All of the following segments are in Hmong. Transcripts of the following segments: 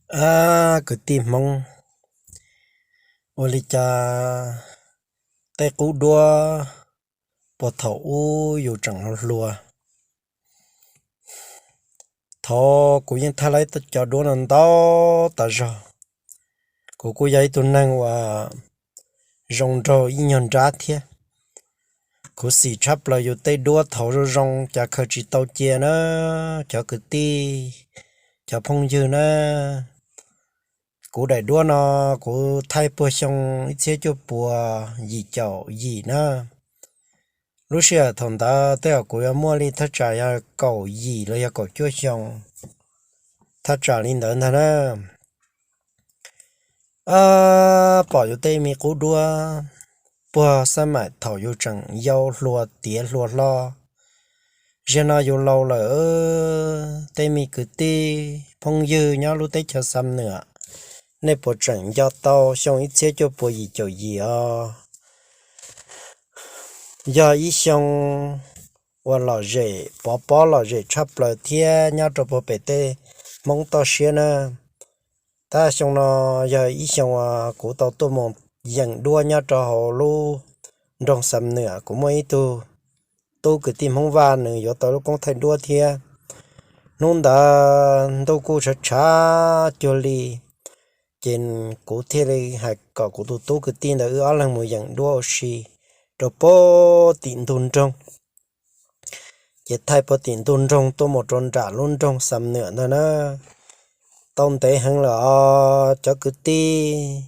Ab, kwv tij Hmoob, ua li cas tej qub duab puag thaum ub yus tseem hluas hluas, thaum kuv yeej thaij laib cov duab no ntau tas zog. Kuv kuj yog ib tug neeg uas zoo nraug ib nyuag nrab thiab. Khuv xim tshaj plaws yus tej duab thaum zoo zoo cas khaws tsis tau cia na, cov kwv tij, cov phooj ywg na. Kuv daim duab no kuv thaij puag xyoo ib txhiab cuaj puas yim caum yim na. Lub sij hawm thaum ntawd tej zaum kuv yuav muaj li thaj tsam yog kaum yim los yog kaum cuaj xyoo, thaj tsam li ntawd ntag na. Ab, pom yus tej me qub duab puag xab maim thaum yus tseem yau hluas tiav hluas hlo, ziag no yus laus lawm. Tej me kwv tij phooj ywg nyob lub teb chaws Xam Nuam, nej puas tseem nco tau xyoo ib txhiab cuaj puas yim caum yim os? Yog ib xyoo uas lom zem, pov pob lom zem tshaj plaws thiab nyob rau puag pem tej Hmoob toj siab na. Tab xyoo no yog ib xyoo uas kuv tau tuaj mus yeem duab nyob rau hauv lub nroog Xam Nuam. Kuv muaj ib tug tub kwv tij Hmoob Vaj, nws yuav tau lub koob thaij duab thiab. Hnub ntawd ntuj kuj tshav tshav cuag li, ces kuv thiaj li hais kom kuv tus tub kwv tij ntawd wb ob leeg mus yeem duab ua si rau puag tim ntug nroog. Ces thaij puag tim ntug nroog tuaj mus rau nram lub nroog Xam Nuam ntag na. Tau ntev heev lawm os cov kwv tij.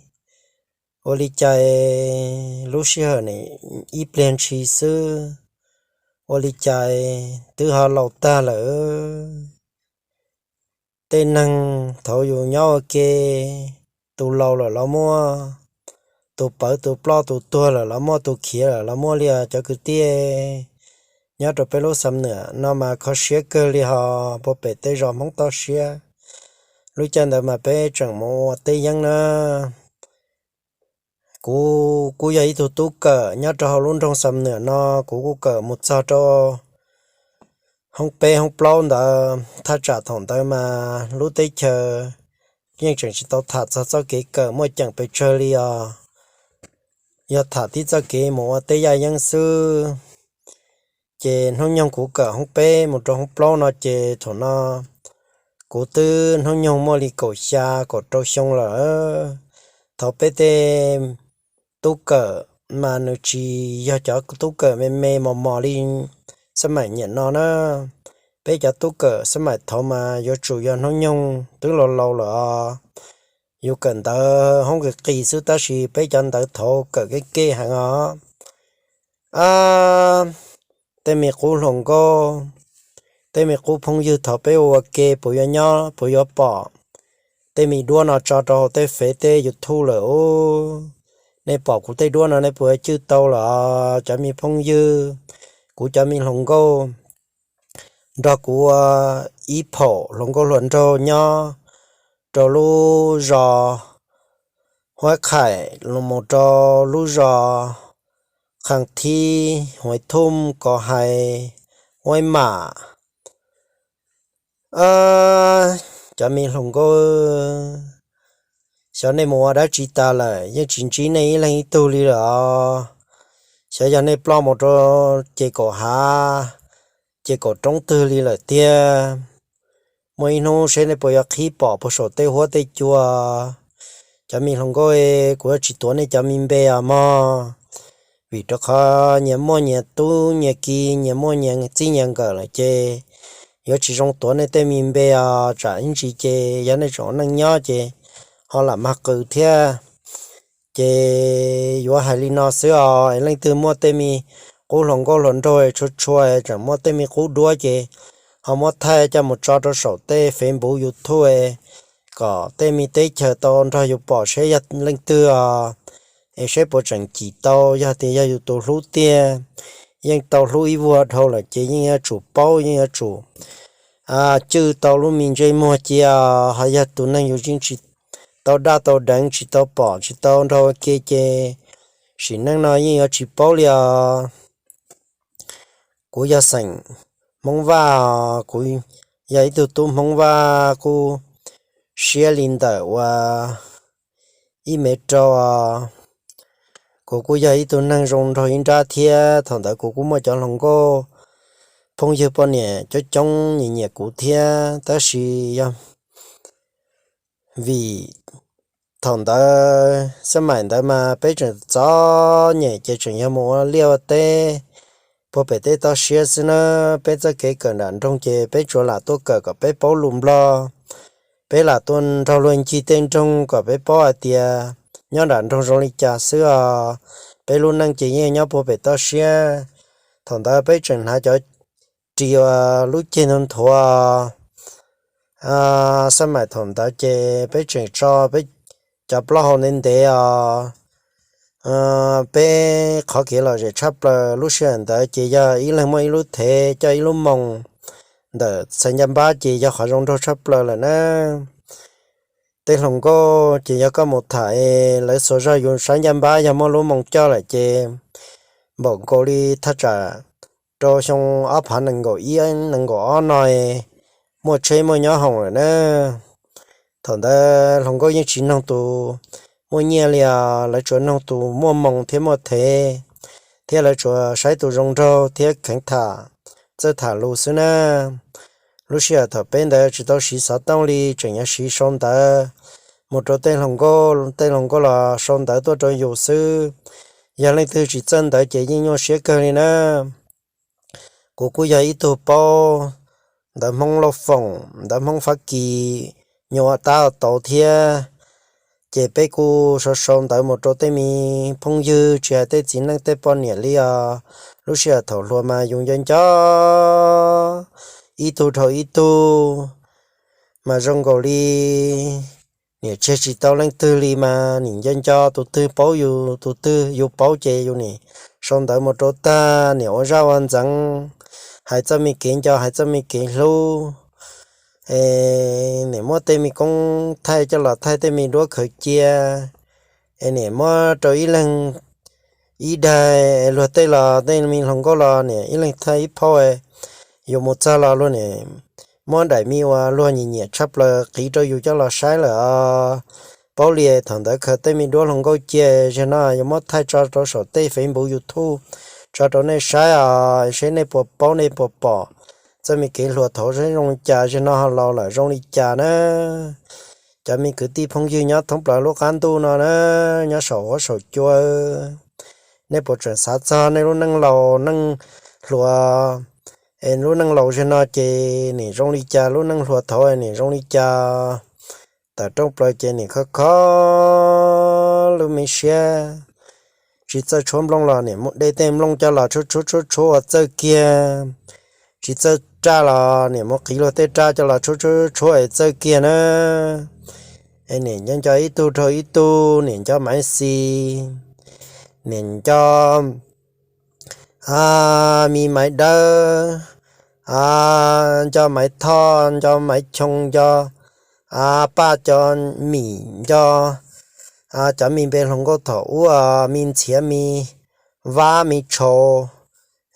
Ua li cas lub sij hawm ne ib pliag ntshis xwb, ua li cas twb ho laus tag lawm. Tej neeg thaum yus nyob ua ke, tus laus lawm los muaj, tus pawv tus ploj tus tuag lawm los muaj, tus khiav lawm los muaj li os cov kwv tij. Nyob rau peb lub Xam Nuam no mas kho siab kawg li hos puag pem tej zos Hmoob toj siab. Lub caij ntawd mas peb tseem mus ua teb yeeb na. Kuv kuj yog ib tug tub kawm nyob rau hauv lub nroog Xam Nuam no, kuv kuj kawm mus txog rau hoob peb hoob plaub ntawd. Thaj tsam thaum ntawd mas lub teb chaws yeej tseem tsis tau tham txog txoj kev kawm muaj ceem pes tsawg li os, yog tham tib txoj kev mus ua teb yaj yeeb xwb. Ces hnub nyoog kuv kawm hoob peb mus rau hoob plaub no ces thaum no kuv twb hnub nyoog muaj li kaum xya kaum rau xyoo lawm. Thaum peb tej tub kawm mas nws tsis yog cov tub kawm me me mos mos li xab maim niam no na. Peb cov tub kawm xab maim thaud mas yuav tsum yog hnub nyoog twb laus laus lawm os. Yus kawm ntawv hoob qis qis xwb tab sis peb cov ntawv thaud kawm kev kev heev os. Ab, tej me qub hluas nkauj, tej me qub phooj ywg thaud peb ua ke puas yuav nyob puas yuav pom tej me duab no tso rau hauv tej fev tej YouTube lawm os? Nej pom kuv tej duab no nej puas yuav cwj tau lawm? Cov me phooj ywg, kuv cov me hluas nkauj, nrog kuv ua ib phaum hluas nkauj hluas nraug nyob rau lub zos Huab Qhaim los mus rau lub zos Qhas Thib, Huav Thum, Kos Hais, Huab Mam. Cov me hluas nkauj, xyov nej mus ua dab tsi tas lawm, yeej tsis ntsib nej ib leeg ib tug li lawm os. Xyov yog nej ploj mus rau ces kaum hav, ces kaum roob twg li lawm tiag. Muaj ib hnub seb nej puas yuav qhib pom puag saum tej huab tej cua. Cov me hluas nkauj, kuv yuav tsis tuav nej cov me npe os mog, vim rau qhov nyias muaj nyias tub nyias ki, nyias muaj nyias txij nyias nkawm lawm ces yuav tsis zoo tuav nej tej me npe os. Tsam ib ntsis ces yog nej tseem ua neej nyob ces ho lam mag qws thiab. Ces yuav hais li no xwb os, es leej twg muaj tej me qub hluas nkauj hluas nraug tshua tshua, tseem muaj tej me qub duab ces ho muab thaij coj mus tso rau saum tej Facebook YouTube, kom tej me teb chaws tau nrog yus pom seb yog leej twg os, es seb puas tseem cim tau. Yog tias yog yus tus hlub tiag, yeej tau hlub ib vuag dhau lawm ces yeej yuav tsum paub, yeej yuav tsum cwj tau lub me ntsej muag cia. Ho yog tus neeg yus yeej tsis tau daj tau deev, tsis tau pom tsis tau nrog ua ke ces sim neej no yeej yuav tsis paub li os. Kuv yog xeem Hmoob Vaj, kuv yog ib tug tub Hmoob Vaj kuj siab li ntawm ua ib mev rau. Kuv kuj yog ib tug neeg zoo nraug ib nrab thiab, thaum ntawd kuv kuj muaj cov hluas nkauj phooj ywg poj niam coob coob nyiam nyiam kuv thiab, tab sis yog vim thaum ntawd xab maim ntawd mas peb tseem txom nyem ces tseem yog mus ua liaj ua teb puag pem tej toj siab xwb na. Peb txoj kev kawm nram nroog ces peb tsuas lam tuaj kawm kom peb paub lus Nplog, peb lam tuaj nrog luag ncig tej nroog kom peb paub hais tias nyob nram nroog zoo li cas xwb os. Peb lub neej ces yeej nyob puag pem toj siab. Thaum ntawd peb tseem hnav cov ris uas lub ceg nthuav nthuav. Xab maim thaum ntawd ces peb tseem tso peb cov plaub hau ntev ntev os. Peb qhov kev lom zem tshaj plaws lub sij hawm ntawd ces yog ib leeg muaj ib lub thev coj ib lub moos ntawm txhais ncaj npab ces yog qhov zoo nraug tshaj plaws lawm na. Tej hluas nkauj ces yog koj mus tham es lawv xuas zog yus sab ncaj npab yog muaj lub moos coj lawm ces npaum nkaus li thaj tsam rau xyoo ob phav nees nkaum ib nees nkaum ob no muaj tsheb muaj nyob hoom lawm na. Thaum ntawd hluas nkauj yeej tsis noog tus muaj nyiaj li os, lawv tsuas noog tus muaj moos thiab muaj thev, thiab lawv tsuas saib tus zoo nraug thiab kheev tham, txawj tham lus xwb na. Lub sij hawm thaum peb ntawd tsis tau siv xov tooj li, tseem yuav siv sau ntawv mus rau tej hluas nkauj, tej hluas nkauj los sau ntawv tuaj rau yus xwb. Yog leej twg tsis txawj ntawv ces yeej nyuaj siab kawg li na. Kuv kuj yog ib tug paub ntawv Hmoob Lauj Foom, ntawv Hmoob Fab Kis, nyuam tab tau thiab. Ces peb kuj sau sau ntawv mus rau tej me phooj ywg, tsis hais tej txiv neej tej poj niam li os. Lub sij hawm thaum hluas mas yus nco nco ib tug dhau ib tug, mas zoo nkaus li niam tseg tsis tau leej twg li mas nim nco nco tus twg paub yus, tus twg yus paub ces yus nim sau ntawv mus rau tag, nim ua zaj ua ntxeev, hais txoj me kev nco, hais txoj me kev hlub. Nim muab tej me koob thaij coj los thaij tej me duab khaws cia, es nim muab rau ib leeg ib daig, luag tej los tej me hluas nkauj los nim ib leeg thaij ib phau, yus mus txog los luag nim muab daim me uas luag nyiam nyiam tshaj plaws qiv rau yus coj los saib lawm os. Paub li thaum ntawd khaws tej me duab hluas nkauj cia, zaum no yuav muab thaij tso rau saum tej Facebook YouTube tso rau nej saib os, seb nej puas paub nej puas pom txoj me kev hluas thaud zoo li cas, zaum no ho laus lawm zoo li cas na. Cov me kwv tij phooj ywg nyob thoob plaws lub qab ntuj no na, nyob saum huab saum cua, nej puas tseem xav txog nej lub neej laus neej hluas, es lub neej laus zaum no ces nim zoo li cas, lub neej hluas thaud nim zoo li cas? Tawm rooj plaws ces nim kho kho lub me siab, tsis txawj tshuab nplooj los nim de tej nplooj coj los tshuab tshuab tshuab tshuab ua txawj kiag, tsis txawj raj los nim mus qiv luag tej raj coj los tshuab tshuab tshuab es txawj kiag na. Es nim nco nco ib tug dhau ib tug, nim nco Maiv Xis, nim nco a, me Maiv Dawb, a, nco Maiv Thoj, nco Maiv Choo, nco a, Paj, nco Mim, nco a, cov me npe hluas nkauj thaum ub, me Ntxhiav, me Vab, me Tshau,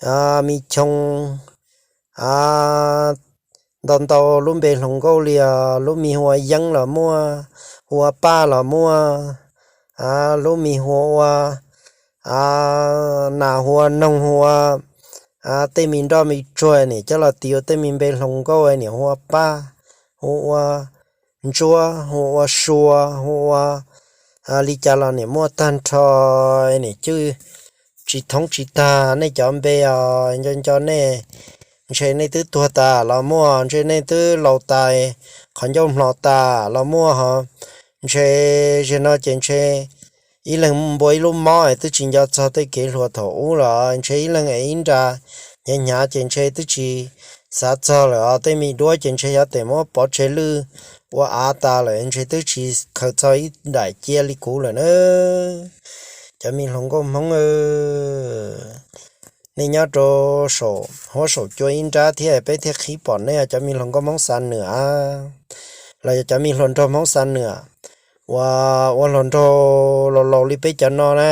a, me Choo, a, ntau ntau lub npe hluas nkauj li os, lub me hu ua Yeeb los muaj, hu ua Paj los muaj, a, lub me hu ua, a, Nas, hu ua Noog, hu ua, a, tej me nroj me tsuag nim coj los tis ua tej me npe hluas nkauj nim hu ua Paj, hu ua Ntsuab, hu ua Sua, hu ua li cas los nim muaj tag nrho, nim cwj tsis thoob tsis tag nej cov npe os, nco nco nej, ntshe nej twb tuag tas los muaj, ntshe nej twb laus tas, qhov ncauj hlo tas los muaj ho, ntshe zaum no ces ntshe ib leeg npua ib lub mob es twb tsis nco txog tej kev hluas thaum ub los ntshe ib leeg es ib nra hnyav hnyav ces ntshe twb tsis xav txog lawm os, tej me duab ces ntshe xyov tes muab pov tseg lwj ua av tas lawm, ntshe twb tsis khaws txog ib daim cia li kuv lawm na. Cov me hluas nkauj Hmoob, nej nyob rau saum huab saum cua ib nrab thiab peb thiaj qhib pom nej cov me hluas nkauj Hmoob Xa Nwam los yog cov me hluas nraug Hmoob Xa Nwam uas ua hluas nraug laus laus li peb cov no na.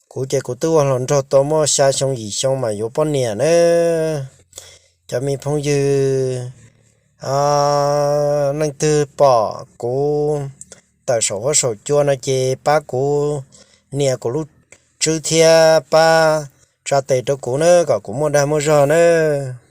Kuv ces kuv twb ua hluas nraug tau muaj xya xyoo yim xyoo mas yuav poj niam na. Cov me phooj ywg, Leej twg pom kuv tawm saum huab saum cua no ces pab kuv nias kuv lub tswb thiab pab tsa tes rau kuv na, kom kuv muaj dag muaj zog nawb.